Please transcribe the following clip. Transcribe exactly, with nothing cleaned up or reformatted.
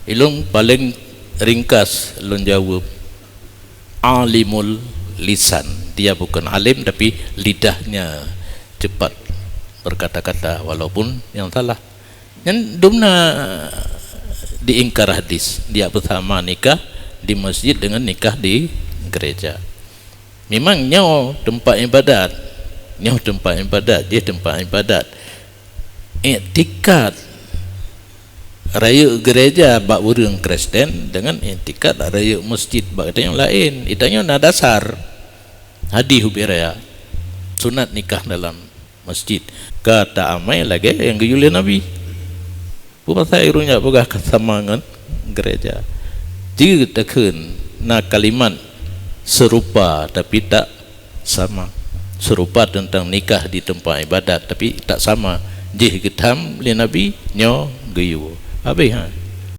Ilôn paleng ringkas lôn jaweueb, alimul lisan. Dia bukan alim, tapi lidahnya cepat berkata-kata walaupun yang salah. Nyan dumna diingkar hadis, dia beusama nikah di masjid dengan nikah di gereja. Memang nyoe teumpat ibadat, nyoe teumpat ibadat, jih teumpat ibadat. Iktikad rayeuk gereja bak ureuëng Kristen dengan iktikad rayeuk masjid bak geutanyoe laén. Geutanyoe na dasar hadis ubé raya, sunat nikah dalam masjid. Ka ta amai lagée nyang geuyue lé Nabi. Peue pasai ureuëng nyak peugah ka sama ngon gereja? Jeuet takheun na kalimat serupa tapi tak sama. Serupa tentang nikah di tempat ibadat tapi tak sama. Jih geutham lé Nabi, nyoe geuyue. Habéh, ha.